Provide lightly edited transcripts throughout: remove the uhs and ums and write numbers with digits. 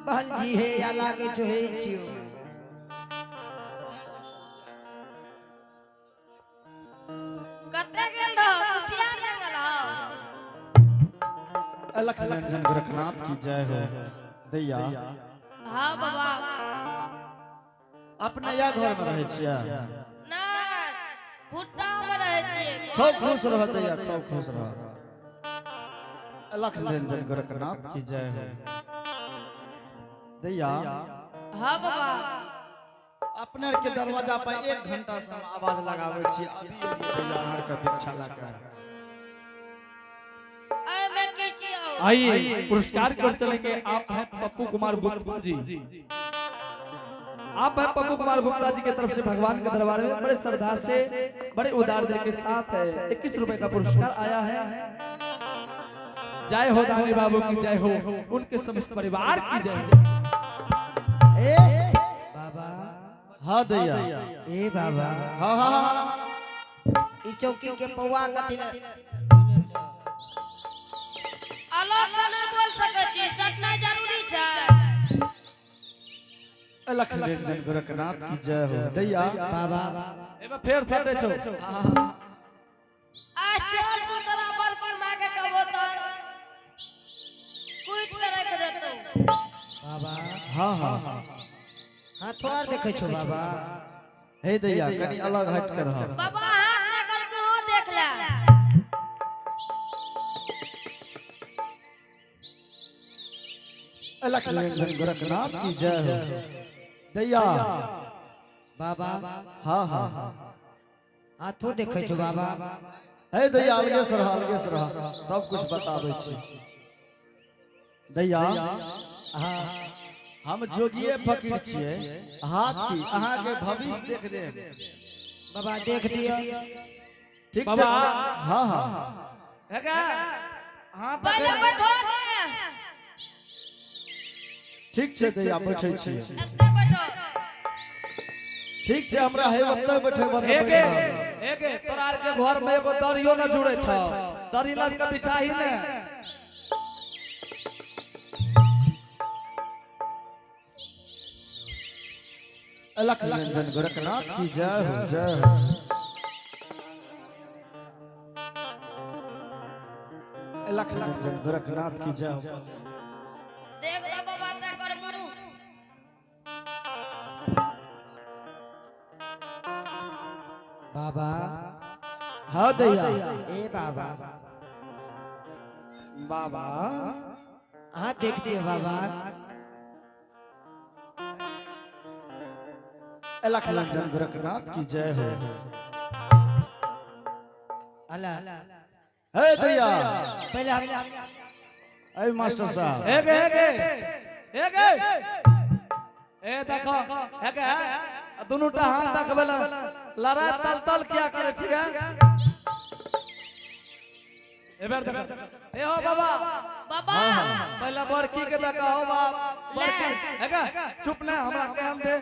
बहन जी हे या लागे छो हे छियो। कते गेल रहो कुसियार जंगल हो? अलख निरंजन गोरखनाथ की जय हो। दैया। हाँ बाबा। अपने या घर में रहै छियै? ना, खुट्टा में रहै छियै। खूब खुश रह दैया, खूब खुश रह। अलख निरंजन गोरखनाथ की जय हो। दैया। हाँ बाबा। अपने के दरवाजा पर 1 घंटा से हम आवाज लगाबै छी, अभी अभी दैया अहाँ के भिक्षा लऽ के। आइए पुरस्कार कर चलेंगे। आप हैं पप्पू कुमार गुप्ता जी, आप हैं पप्पू कुमार गुप्ता जी की तरफ से भगवान के दरबार में बड़े श्रद्धा से बड़े उदार दिल के साथ है 21 रुपए का पुरस्कार आया है। जय हो दानी बाबू की जय हो, उनके समस्त परिवार की जय हो। ए बाबा। हाँ दैया। ए बाबा। हाँ हाँ हाँ। ई चौकी के पौआ कथी ले? अलग से नहीं बोल सकै छी, सटनाइ जरूरी छै। अलख निरंजन गोरखनाथ की जय हो। दैया। बाबा। एमे फेर सटे छौ। आ चल तू तोरा बड़की माय के कहबो तो कुट के रख देतौ। बाबा। हाँ हाँ। हाथो आर देखै छौ बाबा? हे दैया, कनी अलग हट के रह। बाबा हाथ ना कर, मुंहो देख ले। अलख निरंजन गोरखनाथ की जय हो। दैया। बाबा। हाँ हाँ। हाथो देखै छौ बाबा? हे दैया, अलगे से रह, अलगे से रह, सब कुछ बताबै छी। दैया। हाँ। हम जोगिए फकीर छियै, हाथ की अहाँ के भविष्य देख देब। बाबा देख दियो। ठीक छै। बाबा। हाँ हाँ। है क्या? हाँ। पहिले बैठो ने। ठीक छै दैया, बैठै छियै। एते बैठो। ठीक छै, हमरा हे ओतै बैठे बंद। एगे एगे, तोरा आर के घर में एगो दरियो न जुड़े छौ, दरी लब के बिछाही ने। अलख निरंजन गोरखनाथ की जय हो, जय हो। अलख निरंजन गोरखनाथ की जय हो। देख दो बाबा तकर मुंह। बाबा। हाँ दैया। ए बाबा। बाबा। हाँ देख दियो बाबा। अलख निरंजन गोरखनाथ की जय हो। अला। हे दैया। पहले हम अरे मास्टर साहब। एगे एगे एगे, ए देखो, एगे दुनू टा हाथ देखबे ल लड़ाई तल तल किया करे छियै? एबेर देखो, ए हो बाबा। बाबा। पहले बड़की के देखो हो बाप, बड़की एगे चुप ने, हमरा कहन दे।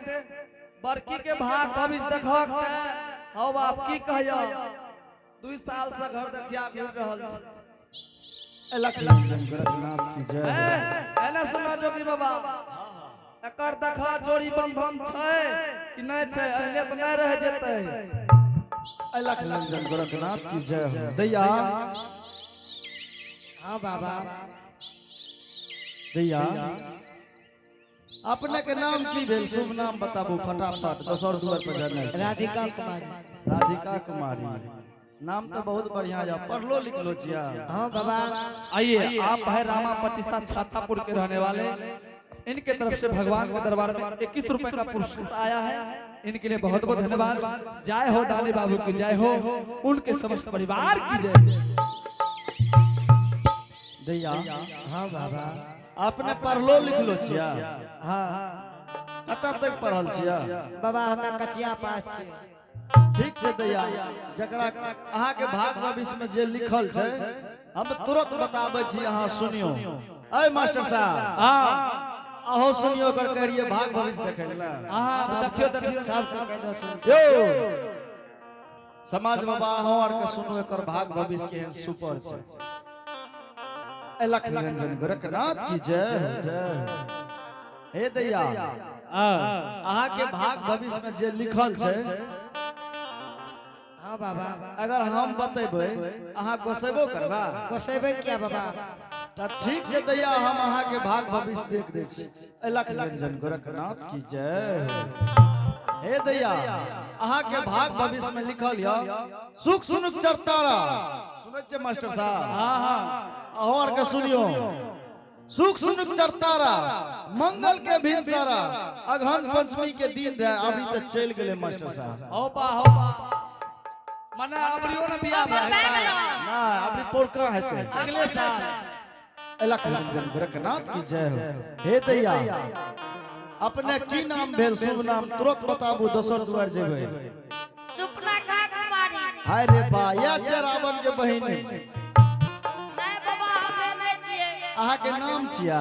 बड़की के भाग भविष्य देखक ते हो बाप, की कहियो, 2 साल से घर देखिया घुर रहल छै। अलख निरंजन गोरखनाथ की जय ए हो। एने सुना जोगी बाबा, एकर देखा जोड़ी बंधन छै कि नहि छै, एहने तऽ नहि रह जेतै। अलख निरंजन गोरखनाथ की जय हो। दैया। हाँ बाबा। दैया, अपने के नाम की भेल? शुभ नाम बताबू फटाफट, दोसर दुआर पर जाना छै। राधिका कुमारी। राधिका कुमारी, नाम तो बहुत बढ़िया है। पढ़लो लिखलो छिया? हाँ बाबा। आइए, आप है रामा पच्चीसा छातापुर के रहने वाले, इनके तरफ से भगवान के दरबार में 21 रुपए का पुरस्कार आया है। इनके लिए बहुत बहुत धन्यवाद। जय हो दानी बाबू की जय हो, उनके समस्त परिवार की जय हो। दैया। हाँ बाबा। अपने पढ़लो लिखलो छिया? हाँ। कतऽ तक पढ़ल छिया? बाबा, हमरा कचिया पास छियै। ठीक छै दैया, जकरा अहाँ के भाग भविष्य में जे लिखल छै हम तुरंत बताबै छी, अहाँ सुनियो। अय मास्टर साहब। हाँ। अहो सुनियो, ओकर कहिए भाग भविष्य देखै लए। हाँ, देखियो देखियो। सबके कह दो सुन। यो समाज बाबा, अहों आर के सुनू, एकर भाग भविष्य केहन सुपर छै। अलख निरंजन गोरखनाथ की जय हो, जय हो। हे दैया, अहाँ के भाग भविष्य में जे लिखल छै, हाँ बाबा। अगर हम बतेबै, अहाँ गोसेबो करबा? गोसेबै किया बाबा? तऽ ठीक छै दैया, हम अहाँ के भाग भविष्य देख दै छी। अलख निरंजन गोरखनाथ की जय हो। हे दैया, अहाँ के भाग भविष्य में लिखल यऽ सुख सुनुक चरतारा। सुनै छियै मास्टर साहब? हाँ हाँ। अहों आर के सुनियो, सुख सुनुक चरतारा, मंगल के भिनसारा, अगहन पंचमी के दिन रहे। अभी तऽ चलि गेलै मास्टर साहब। हो बा, हो बा, मने अबरियो न बियाह ओकर भए भए गेलै। गेलौ। ना, अभी पोरका हेतै। अगले साल। अलख निरंजन गोरखनाथ की जय हो। हे दैया, अपने की नाम भेल? शुभ नाम तुरंत बताबू, दोसर दुआर जेबै। सुपना खा कुमारी। हाय रे बा, या छै रावण के बहिन। नहीं बाबा, हमे नहीं छियै। अहाँ के नाम छिया?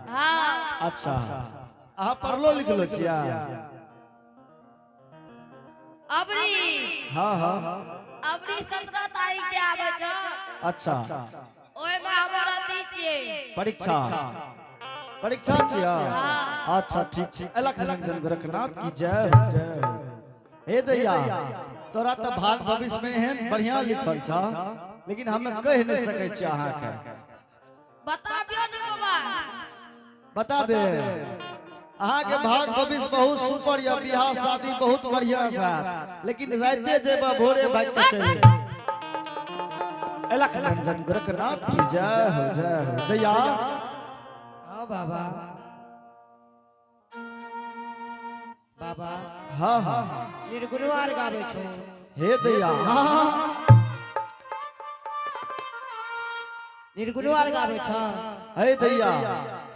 हाँ। अच्छा, अहाँ पढ़लो लिखलो छिया? अबरी। हाँ हाँ। अबरी 17 तारीख के आबै छौ। अच्छा। ओहिमे हमर अथी छियै। परीक्षा, परीक्षा छिया? हाँ। अच्छा, ठीक छै। अलख निरंजन गोरखनाथ की जय हो, जय हो। हे दैया, तोरा तऽ भाग भविष्य में एहन बढ़िया लिखल छ, लेकिन हम कहि नहि सकै छियै अहाँके। बताबियो ने बाबा। बता दे, अहाँके भाग भविष्य बहुत सुपर या, बियाह शादी बहुत बढ़िया सा, लेकिन राते जेबा, भोरे भाग के चलि। अलख निरंजन गोरखनाथ की जय हो, जय हो। दैया। हाँ बाबा, बाबा। हाँ हाँ। निर्गुणो आर गाबै छौ? हे दैया, हाँ हाँ। निर्गुणो आर गाबै छौ? हे दैया,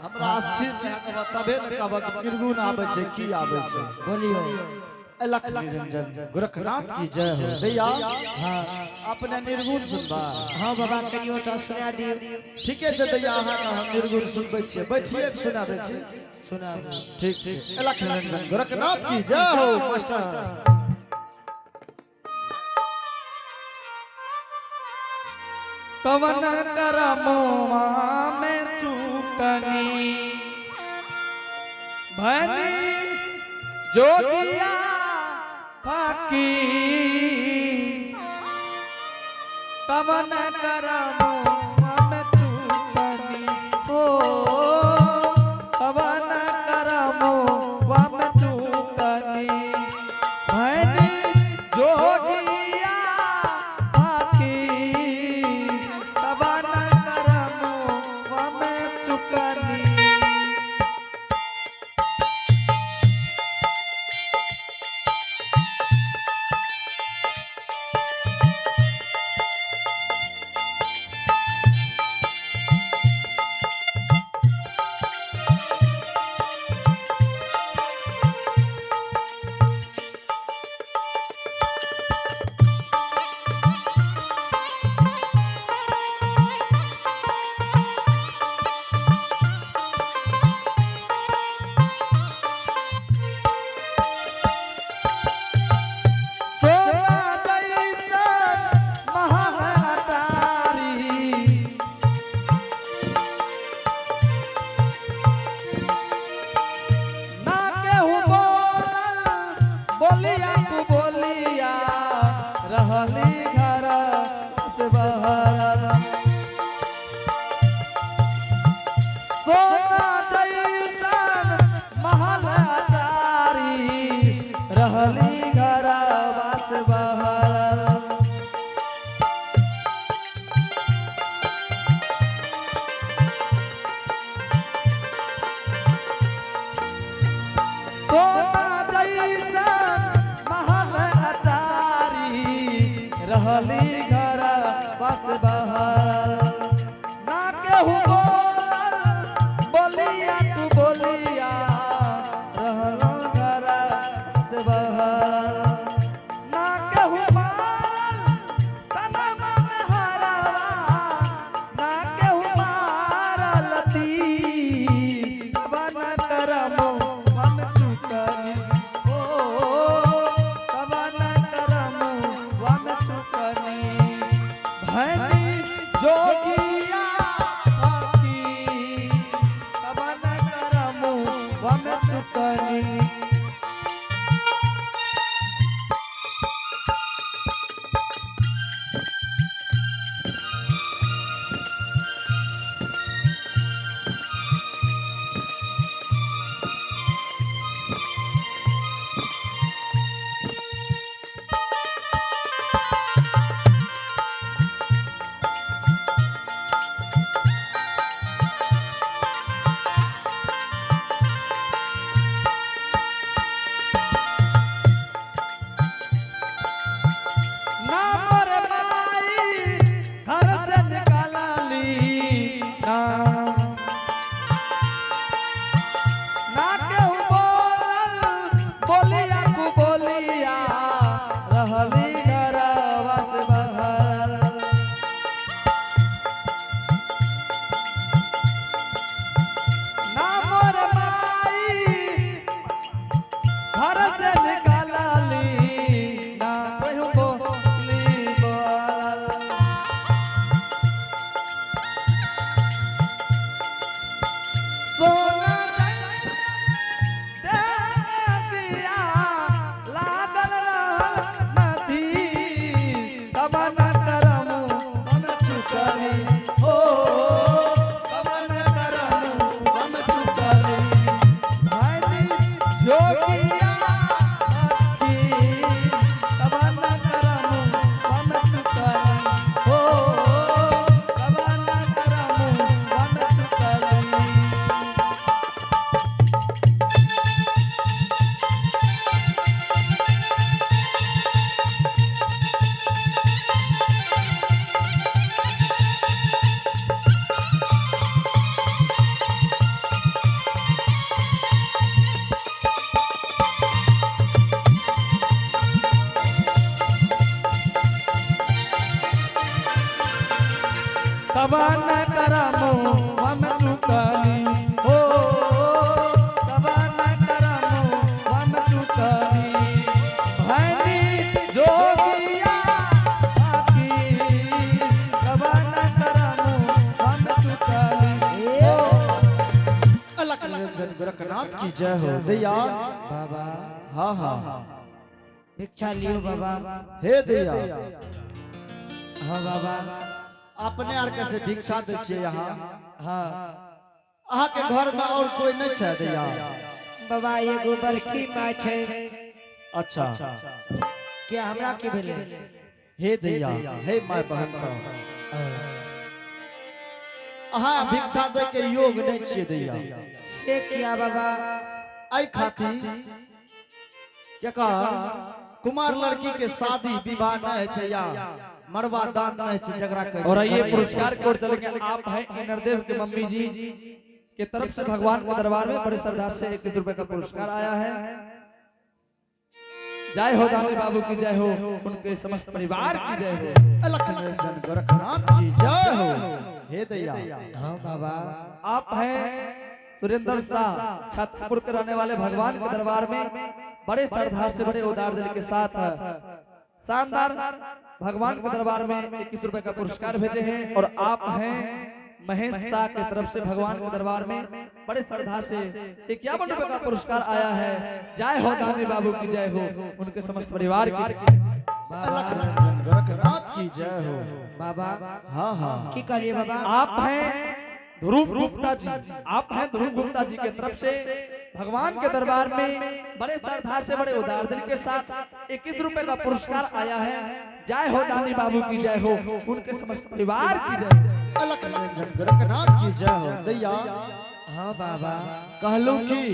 हमरा स्थिर रहै देबह तबे ने कहबह कि निर्गुण आबै छै की आबै छै। बोलियो। अलख निरंजन गोरखनाथ की जय हो। दैया। हाँ। अपने निर्गुण सुनबा? हाँ बाबा, कनियो टा सुना दियौ। ठीके छै दैया, अहाँके हम निर्गुण सुनबै छियै, बैठिए के सुना दै छी। सुनाबू। ठीक छै। अलख निरंजन गोरखनाथ की जय हो। मास्टर। कवन करमोवा में चूकनी भनी जोगिया फकीर, कवन करमोवा में चूकनी ओ, कवन करमोवा में चूकनी भनी जोगिया फकीर, कवन करमोवा में चूकनी। सोना जैसन महातारी, ना केहू बोलल बोलिया तू बोलिया, रहली घर से बहरल। सोना जैसन महल अटारी, रहली घर वास बहरल। सोना जैसन महल अटारी, रहली घर बस बहरल। ना केहू बोलल बोलिया तू बोलिया, रहल घर बस बहरल। ना केहू मारल तनमा में हरवा, ना केहू मारल तीर, तब न करमो हम चुकनी ओ, तब न करमो हम चुकनी भैनी जोगिया। गोरखनाथ की जय हो। दैया बाबा हाँ हाँ भिक्षा लियो बाबा। हे दैया। हाँ बाबा। अपने आर के से भिक्षा दै छियै यहाँ। हाँ। अहाँ के घर में और कोई नहीं छै दैया? बाबा एगो बड़की माय छै। अच्छा। के हमरा की भेलै? हे दैया, हे my बहन सब, अहाँ भिक्षा दै के योग नहीं छियै दैया। से किया बाबा? एहि खातिर केकर कुमार लड़की के शादी विवाह नहीं होइ छै या मरवा दान नहीं होइ छै, जकरा कहै छै और ये खरपा। पुरस्कार की ओर चलेंगे। आप हैं इनरदेव के मम्मी जी के तरफ से भगवान के दरबार में बड़े श्रद्धा से 21 रुपए का पुरस्कार आया है। जय हो दानी बाबू की जय हो, उनके समस्त परिवार की जय हो। अलख निरंजन गोरखनाथ की जय हो। हे दैया। हाँ बाबा। आप हैं सुरेंद्र शाह छातापुर के रहने वाले, भगवान के दरबार में बड़े श्रद्धा से बड़े उदार दिल के साथ शानदार भगवान के दरबार में 21 रुपए का पुरस्कार भेजे हैं। और आप हैं महेश शाह के तरफ से भगवान के दरबार में बड़े श्रद्धा से 51 रुपए का पुरस्कार आया है। जय हो दानी बाबू की जय हो, उनके समस्त परिवार की जय। अलख निरंजन गोरखनाथ की जय हो। बाबा। हाँ हाँ। की कहलिए बाबा? आप हैं ध्रुव गुप्ता जी, आप हैं ध्रुव गुप्ता जी के तरफ से भगवान के दरबार में बड़े श्रद्धा से बड़े उदार दिल के साथ 21 रुपए का पुरस्कार आया है। जय हो दानी बाबू की जय हो, उनके समस्त परिवार की जय हो। अलख निरंजन गोरखनाथ की जय हो। दैया। हाँ बाबा। कहलू की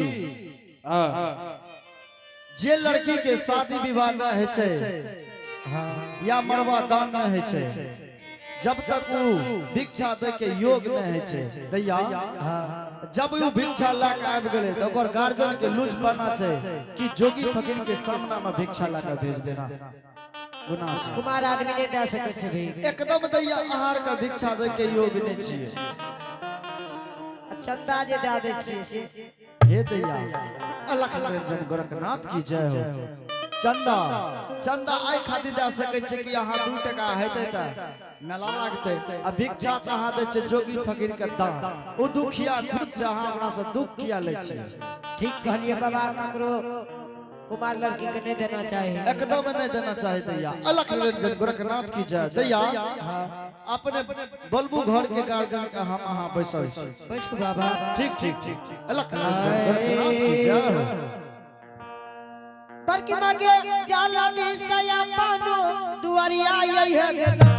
जे लड़की के शादी विवाह न होइ छै हाँ। या मरवा दान न होइ छै, जब तक उ भिक्षा दै के योग न होइ छै दैया, हाँ। जब उ भिक्षा लए के आबि गेलै तऽ ओकर गार्जियन के लूज पाना छै कि जोगी फकीर के सामना में भिक्षा लए के भेज देना गुनाह छै। कुमार आदमी नहीं दे सकै छै भी। एकदम दैया, अहाँ के भिक्षा दै के योग नहि छियै। चंदा जे दे दै छियै से? हे दैया, अलख निरंजन गोरखनाथ की जय हो। चंदा चंदा आइ खातिर दए सकै छै कि अहाँ 2 टका हेतै तऽ मेला लागतै, आ भिक्षा तऽ अहाँ दै छियै जोगी फकीर के दान, ओ दुखिया खुद से अहाँ ओकरा से दुख किया लै छियै? ठीक कहलिए बाबा, ककरो कुमार लड़की के नहीं देना चाहिए। एकदम नहीं देना चाही दैया। अलख निरंजन गोरखनाथ की जय। दैया। हाँ। अपने बलबू घर के गार्जियन के हम अहाँ बैसल छी। बैसू बाबा। ठीक ठीक ठीक। अलख निरंजन गोरखनाथ की जय हो। बड़की मागे जाला दिसया पानो दुआरिया आई है गे ना,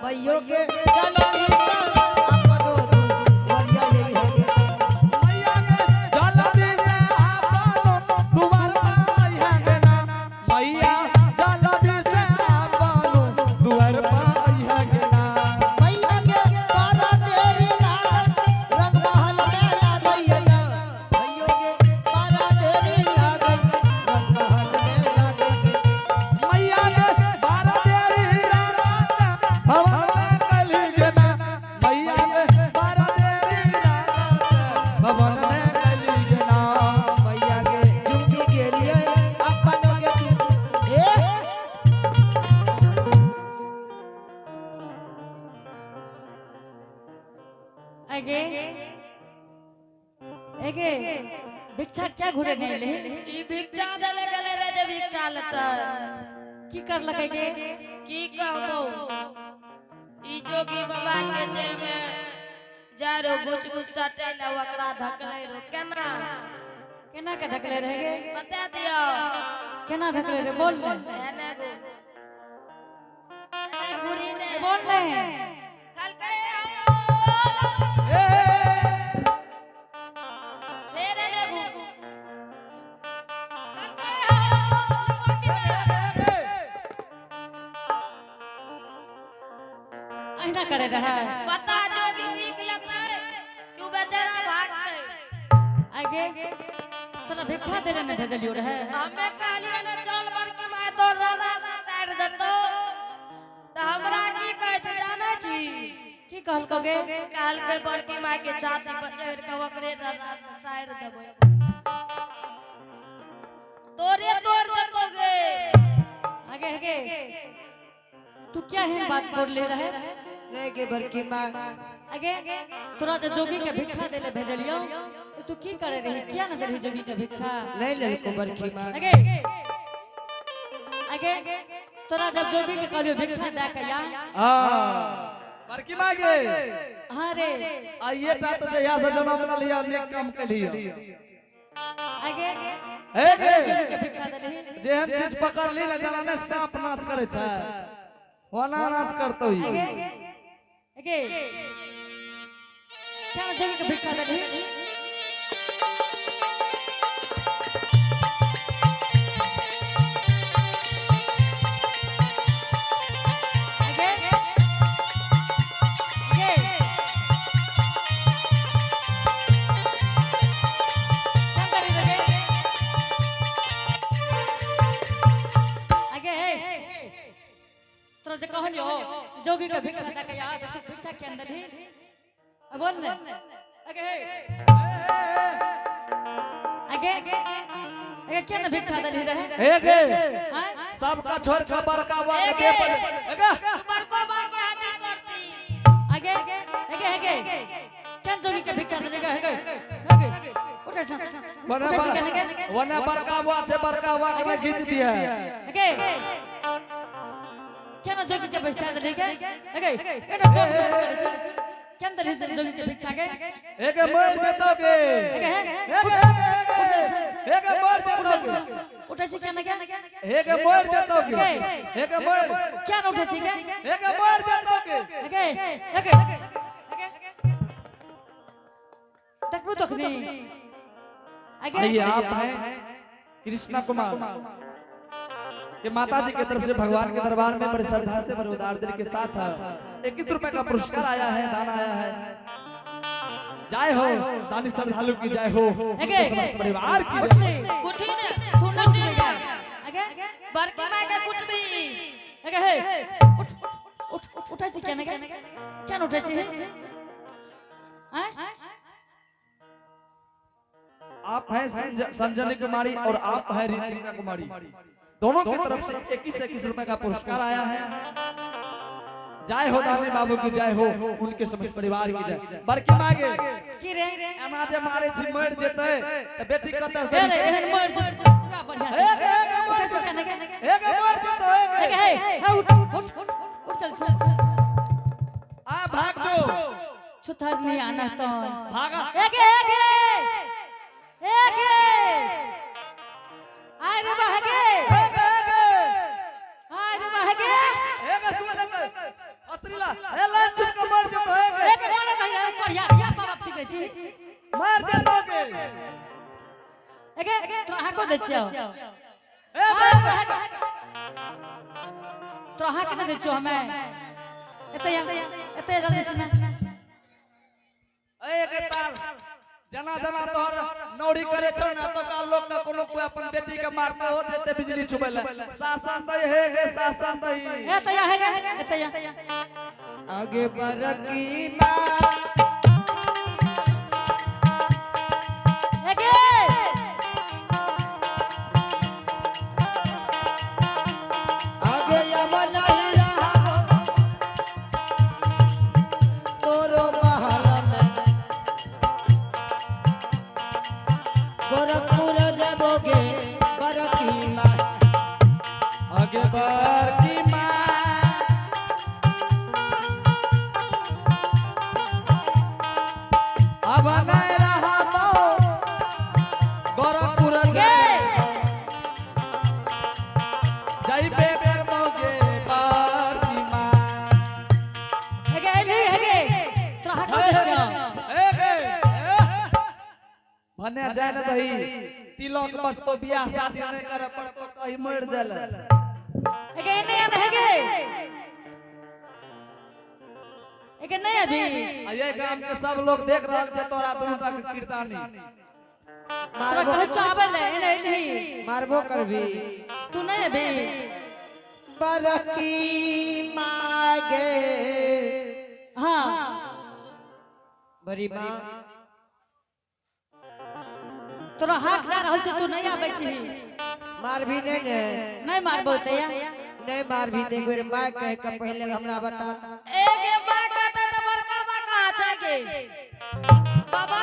मैयो के जाला दिसा अपनो दुआरिया आई है गे। मैया के जलदी से आपनो दुआर पाई है गे ना, मैया जलदी से आपनो दुआर पाई है गे ना। मैया के बारा देरी लागल रंग महल में लागई ना, मैयो के बारा देरी लागल रंग महल में लागई। मैया के बारह देरी रात भवन में कली गे ना, मैया के बारह देरी रात भवन में कली गे ना। मैया के झुमकी गेलिए अपनो के तू ए। आगे एगे भिक्षा क्या घुरे नहीं ले? ई भिक्षा देले गेले रहे जे भिक्षा लेतै। की करलकै गे? की कहबो, ई जोगी बाबा के देह में जाय रहो घुच घुच सटै ला, ओकरा धकलै रहो केना। केना के धकले रहे गे? बता दियो। केना धकले रहे, बोल ने। एने घुर एने घुरी ने। बोल ने। कहलकै ए। फेर एने घुर। कहलकै ए। अहिना करे रहे? बता, जोगी भीख लेतै कि उ बेचारा भागतै? आगे तोरा भिक्षा देले ने भेजलियो रहे? हमे कहलियै ने चल बड़की माय, तोर रारा से साइड देतौ, तऽ हमरा की कहै छै जानै छी? की कहलको गे? कहलकै बड़की माय के छाती पर चढ़ि कऽ ओकरे रारा से साइड देबै, तोरे तोड़ देतौ गे। आगे आगे तू क्या एहन बात बोल ले रहे? नहीं गे बड़की माँ। आगे तोरा जे जोगी के भिक्षा देले भेजलियो तू की करे रही किया ना देलही जोगी के भिक्षा नहीं लेलको बरखी माँ अगे अगे तोरा जब जोगी के कहलियो भिक्षा दे के या हां बड़की मागे हां रे आइए टा तो जहिया से जन्म ल लिया नेक काम के लिया अगे हे गे जोगी के भिक्षा देलही जेहन चीज पकड़ ली ना जना ने सांप नाच करे छै ओना नाच करतो ही अगे अगे क्या ना जोगी के भिक्षा देलही अगे अगे क्या करी रे अगे हे तोरा जे कहलियो जोगी के भिक्षा दे के आ तो तू भिक्षा के अंदर ही अब बोल ने अगे हे अगे अगे क्या ना भिक्षा देलही रहे हे गे हैं सबका छोड़ के बड़का बा के दे पर हे गे बड़को बा के हाथी करती अगे अगे अगे क्या जोगी के भिक्षा देलही गे अगे अगे उठ उठ से वने उठै छी केने गे वने बड़का बा छै बड़का बा के खींच दिए अगे क्या ना जोगी के भिक्षा देलही गे अगे एटा जोगी भिक्षा करे छै क्या ना देलही जोगी के भिक्षा गे हे गे मर जेतो गे अगे हे हे गे हे गे हे गे मर जेतो गे उठै छी केने गे हे गे मर जेतो गे हे गे मर क्या ना उठै छी गे हे गे मर जेतो गे अगे अगे अगे देखबू तखनी अगे आइए आप हैं कृष्णा कुमार के माता जी की तरफ से भगवान के दरबार में बड़ी श्रद्धा से बड़े उदार दिल के साथ 21 रुपए का पुरस्कार आया है, दान आया है। जय हो दानी श्रद्धालु की जय हो, उनके समस्त परिवार की जय हो। कुटी ने तू ना कुटी उठबे ने अगे बड़की माय के कुटबी अगे हे उठ उठ उठ उठै छी केने गे केन उठै छी हैं आप हैं संजनी कुमारी और आप हैं रितिका कुमारी, दोनों की तरफ से 21-21 रुपए का पुरस्कार आया है। जय हो दानी बाबू की जय हो, उनके समस्त परिवार की जय। बड़की मागे की रे एना जे मारे छी मर जेतै त बेटी कतऽ हे रे एहन मर जो पूरा बढ़िया हे गे, हे गे, मर उठै छी केने गे हे गे मर जेतौ हे गे। अगे हे हे उठ उठ उठ चल से आ भाग जो छुथर नहीं आना तो भागा एगे एगे एगे आय रे बहगे हे गे हे गे आय रे बहगे हे गे सुन ले असरीला हे लाइन छुप के मर जेतौ हे गे एगे बोले नहीं बढ़िया क्या बाप ठीक छी मर जेतौ गे एगे तोरा हाको दै छियौ हे आय गे रे बहगे तोरा हाक नै दै छियौ हमे एते या एते जल्दी से ना ए गे तार जना जना तोहर नौरी करे छौ ना तो का लोग का कोनो कोई अपन बेटी के मारते हो जेते बिजली छुबै ले शासन दई हे गे शासन दई एते या हे गे एते या आगे बरकी माँ एगे आगे यमन नहीं रहबो तोरो महल में गोरखपुर जबोगे बरकी माँ आगे बरकी माँ अब नहीं रहबो गोरखपुर जइबे करबोगे बरकी माँ एगे एली हेगे तोरा हाको दै छियौ ए गे, ए। भने जाय न दही तिलक बचतो बियाह शादी नहीं करे पड़तो कहीं मर जाले एगे एने आने हेगे एगे नहीं अभी आ ये गाम के सब लोग देख रहल छै तोरा दुनू टा के किरदानी तोरा कहै छौ आबै ले एने एलही मारबो करबी तू नहीं अभी बरकी मागे हाँ बड़ी माँ तोरा हाक दे रहल छौ तू नहीं आबै छी मारभी नहीं ने नहीं मारबो त या नहीं मारभी तो एक बेर माँ कह के पहले हमरा बता ए गे बा कहता त बड़का बा कहाँ छै गे बाबा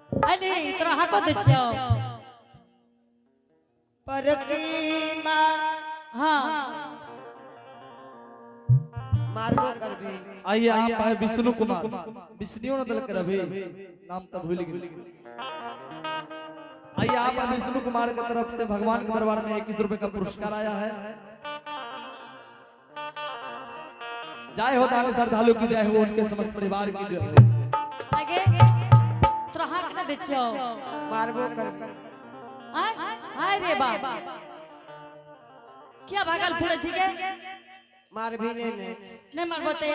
अली तोरा हाको दै छियौ। बड़की माँ। हाँ। मारबो करबी। आइए, आप है विष्णु कुमार, विष्णु ने दल कर अभी नाम तो भूल गए। आइए, आप है विष्णु कुमार की तरफ से भगवान के दरबार में 21 रुपए का पुरस्कार आया है। जय हो दानी श्रद्धालु की जय हो, उनके समस्त परिवार की जय हो। आगे तोरा हाक न दै छियौ। मारबो करबी। आय आय रे बा, किया भागल फुरे छी गे? मारबी ने ने। नहीं मारबो ते?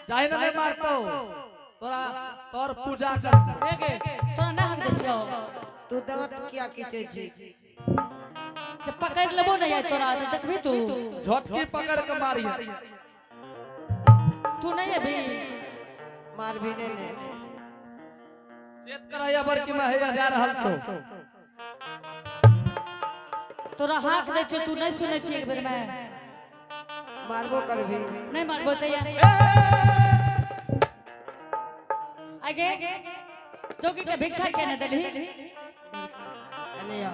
जाए ना, नहीं मारतो, तोरा तोर पूजा करते। हे गे, तोरा ना हाक दै छियौ। तू दांत किया खींचे छी? ते पकड़ लेबो नहीं आय तोरा तऽ देखबी तू। झटकी पकड़ के मारी। तू नहीं अभी। मारबी ने ने। चेत करैया, बड़की में हैया जा रहल छौ। तोरा हाक दै छियौ, तू नहीं सुनै छी एक बेर में। मारबो करबी। नहीं मारबो ते? आगे, जोगी के भिक्षा के ने देलही? एने आ।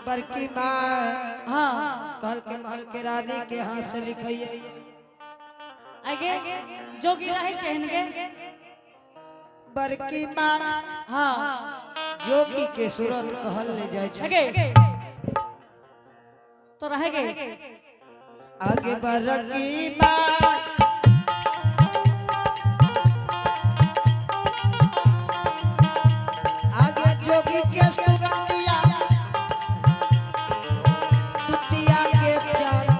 बड़की माँ। हाँ। कहल के महल के रानी के हाथ से लिखैये। आगे, जोगी रहे केहन गे? बड़की माँ। हाँ। जोगी के सूरत कहल ले जाय छै। आगे तो रहे गे? आगे बड़की माँ। आगे जोगी के सूरतिया, दुतिया के चांद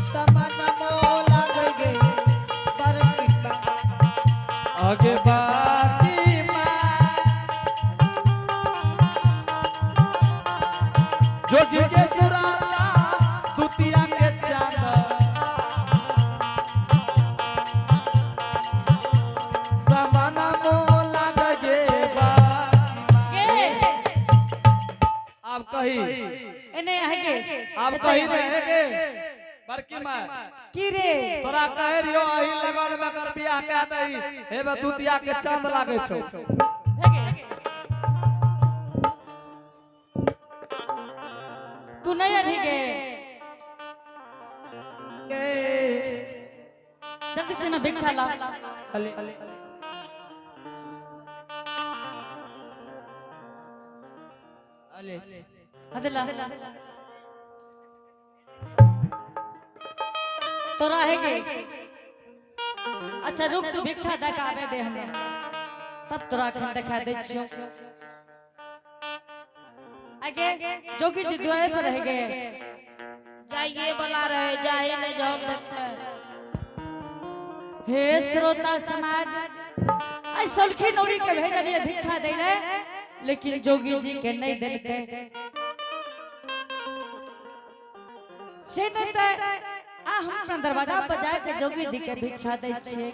समान मोला गे बड़की माँ। आगे बाकी माँ, जोगी के सुराता, दुतिया के चांद समाना मोला गे बाकी। गे। आप कही। एने आगे। आप कही नहीं है गे बड़की माँ। की रे? तोरा कहे रियो, अही लगन में कर बियाह कह दही, हे बे दुतिया के चांद लागे छौ। आगे तू नहीं अभी गे। गे। जल्दी से ना भिक्षा ला। अले। अले। हदला तोरा है गे। अच्छा रुक, तू भिक्षा दे के आबे दे हमरा, तब तोरा अखन देखा दै छियौ। आगे, जोगी जी दुआरे पर रह गए। जाइए वाला रहे, जाए नहीं जाओ देखे। हे श्रोता समाज, आई सोलखी नौरी के भेजलिए भिक्षा दै ले, लेकिन जोगी जी के नहीं देलकै। से नहीं त आ हम अपना दरवाजा पर जाके जोगी जी के भिक्षा दै छियै।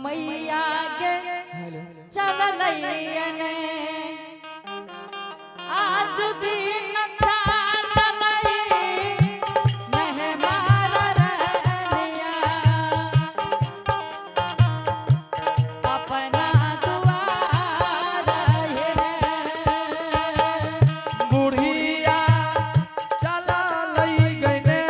मैया के चललैयने आज दिन चललै मेहमान रनिया अपना दुआर रे। बुढ़िया चला लई गईने।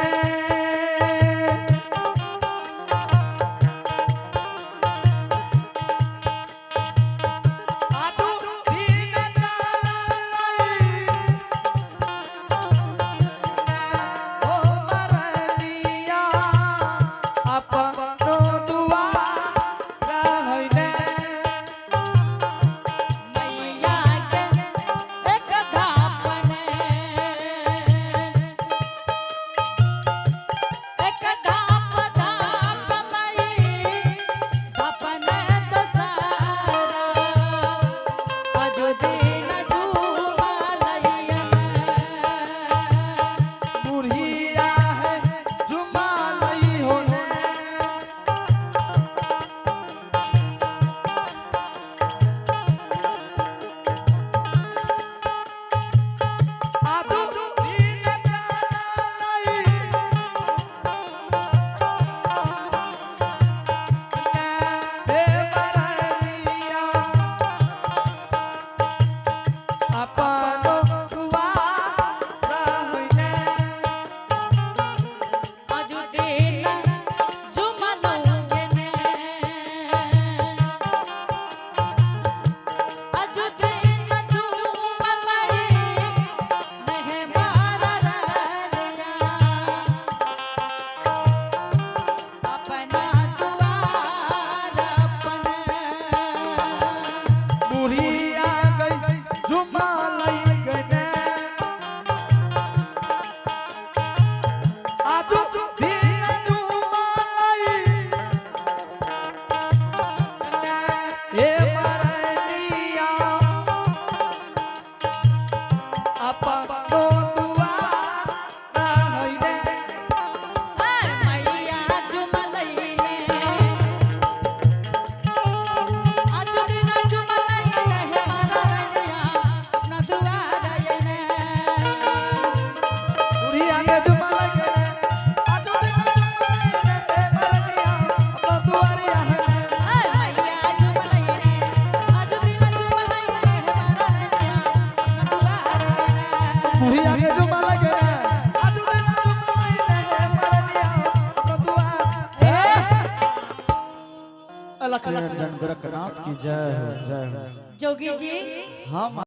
बुढ़िया के जुमा लगे ना आजू दिना जुमा लगे मरनिया अपना दुआर। अलख निरंजन गोरखनाथ की जय हो, जय हो। जोगी जी। हाँ।